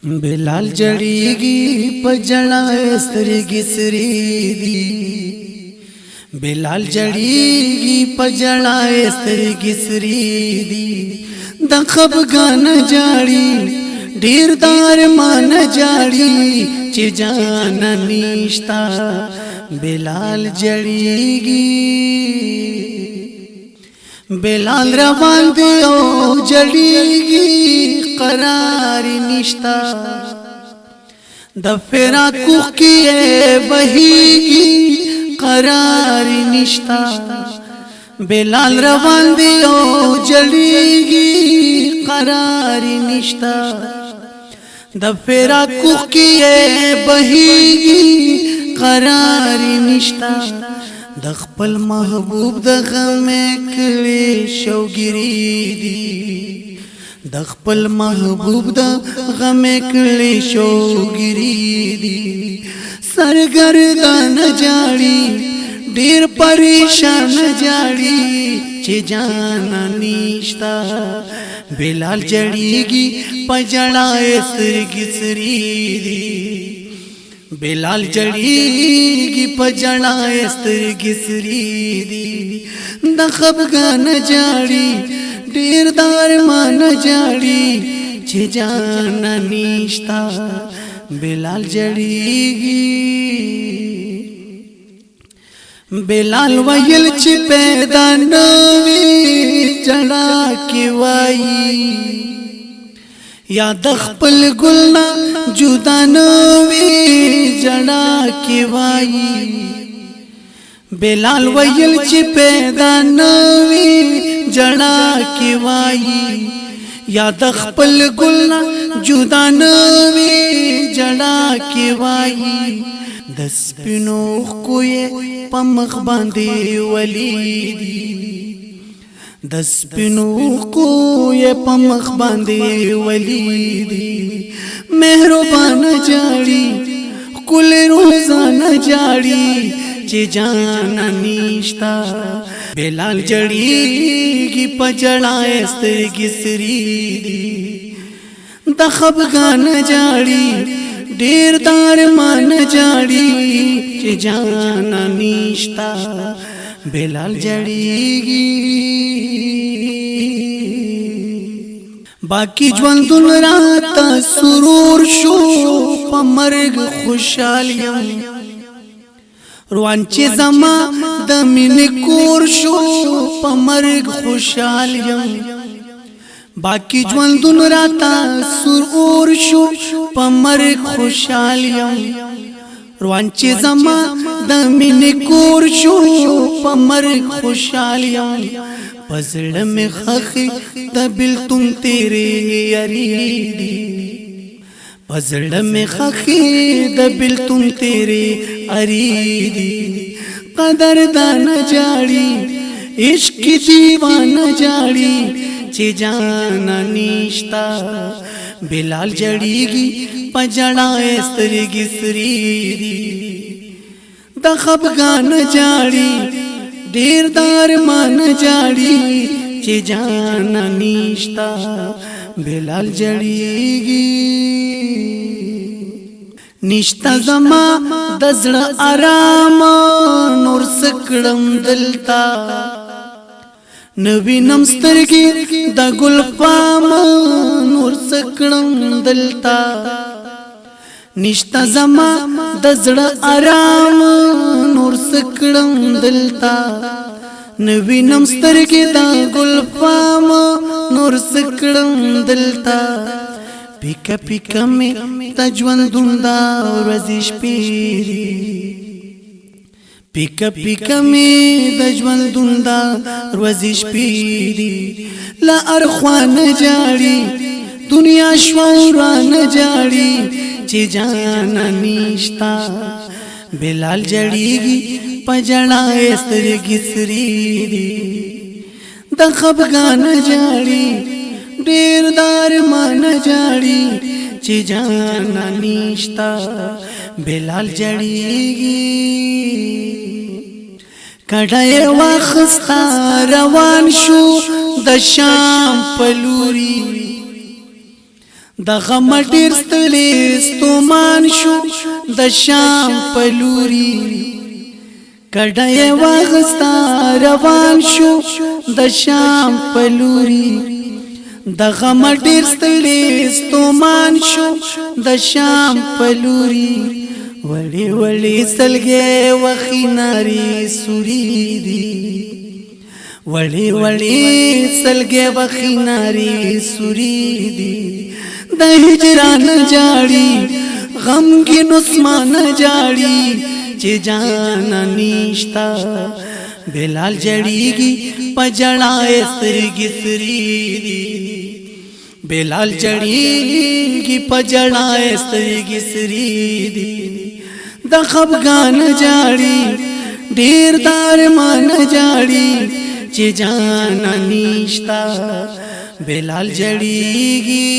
بلال جړیږي په جړا سترګې سرې دي. بلال جړیږي په جړا سترګې سرې دي. د خفګان جاړي، ډیر دار مان جاړي چې جان نشتا. بلال جړیږي، بلال روان دی او جړیږي، قرار نشتا. د فراق کې بهيږي، قرار نشتا. بلال روان دی او جړیږي، قرار نشتا. د فراق کې بهيږي، قرار نشتا. د خپل محبوب د غم کړي شوګری دي، د خپل محبوب د غم کړي شوګری دي. سرګردان جاړي، ډیر پریشان جاړي چې جان نشتا. بلال جړیږي په جړا سترګې سری دي. بلال جړیږي په جړا سترګې سری دي. د خفګان جاړي، ډیر دار مان جاړي چې جان نشتا. بلال جړیږي. بلال ویل چې پیدا نوي جړا کې وای، یا د خپل ګلنا جدا نوي جړا کې وای. بلال ویل چې پیدا نوي جړا کې وای، یا د خپل ګلنا جدا نوي جړا کې وای. د سپینو کوی په مخ باندې ولی دي، د سپینو کوی په مخ باندې ولی دي. مهربان جاړي، کل روزانه جاړي چې جان نشتا. بلال جړیږي په جړا سترګې سری دي. د خفګان جاړي، ډیر دار مان جاړي چې جان نشتا. بلال جړیږي. باقی ژوندون راته سرور شو، په مرګ خوشحال یم. روان چې زما د مين کور شو، په مرګ خوشحال یم. باقی ژوندون راته سرور شو، په مرګ خوشحال یم. روان چې زما د مين کور شو، په مرګ خوشحال یم. پزړه می خخي د بلتون تیرې یری دي، پزړه می خخي د بلتون تیرې اری دي. قدر دان جاړي، عشق دیوان جاړي چې جان نشتا. بلال جړیږي په جړا سترګې سری دي. د خفګان جاړي، ډیر دار مان جاړي چې جان نشتا. بلال جړیږي. نشتا زما د زړه آرام، نور سکړم دلتا. نوی نم سترګې د ګل فام، نور سکړم دلتا. نشتا زما د زړه آرام، نور سکړم دلتا. نوی نم سترګې د ګل فام، نور سکړم دلتا. پیکا پیکا می د ژوندون دا ورځې شپې دي، پیکا پیکا می د ژوندون دا ورځې شپې دي. لا ارخوان جاړي، دنیا شوران جاړي چې جان نشتا. بلال جړیږي په جړا سترګې سری دي. د خفګان جاړي، ډیر دار مان جاړي چې جان نشتا. بلال جړیږي. کډه واخستا روان شو د شام پلوري. د غم ډیر ستړي ستومان شو د شام په لوري، کډه یې واغستا روان شو د شام په لوري. د غم ډیر ستړي ستومان شو د شام په لوري، وړي وړي سلګي وخی ناری سوري دي، وړي وړي سلګي وخی ناری سوري دي. د هجران جاړي غمګین عثمان جاړي چې جان نشتا، بلال جړیږي په جړا سترګې سری دي، بلال جړیږي په جړا سترګې سری دي. د خفګان جاړي ډیر دار مان جاړي چې جان نشتا، بلال جړیږي.